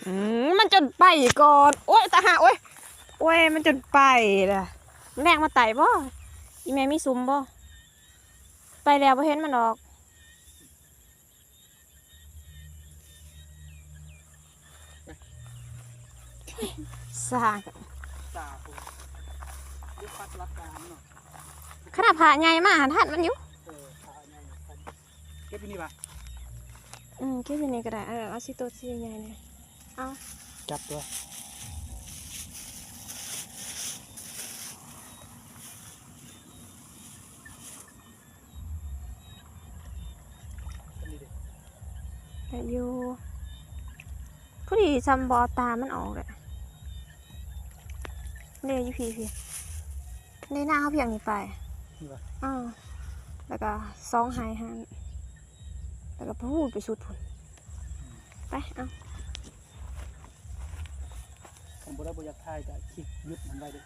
ອືມ ມັນຈົນໄປກ່ອນ. ໂອ້ຍ ຕາຫາ ໂອ້ຍ ໂອ້ຍ ມັນຈົນໄປລະ. ແລກມາໄຕ່ບໍ່? ອີແມ່ມີສຸມບໍ່? ໄປແລ້ວບໍ່ເຫັນມັນດອກ. ສ້າງ ຕາພຸ້ນ ຢູ່ປັດລະການເນາະ. ຂະໜາດພະໃຫຍ່ມາຫັ້ນທັນມັນຢູ່. ເອີ ພະໃຫຍ່ທັນ. ເກັບຢູ່ນີ້ຫວາ? ອືມ ເກັບຢູ່ນີ້ກໍໄດ້. ເອີ ເອົາຊິໂຕຊິໃຫຍ່ນີ້. ເອົາ ຈັບຕົວ. ໄດ້ຢູ່ ພໍດີຊ່ຳບໍ່ເອົາຕາມັນອອກເດ້. ເດ້ຢູ່ພີ້ ພີ້ ເດ້ ໜ້າເຮົາພຽງນີ້ໄປ. ນີ້ຫວາ? ເອີ ແລ້ວກໍສອງໄຮ່ຫັ້ນ ແລ້ວກໍພຸ້ນໄປສຸດພຸ້ນ. ໄປ ເອົາ. ຄັນບໍ່ໄດ້ບໍ່ຢາກຖ່າຍກໍຄລິກຢຸດມັນໄວ້ເດີ້.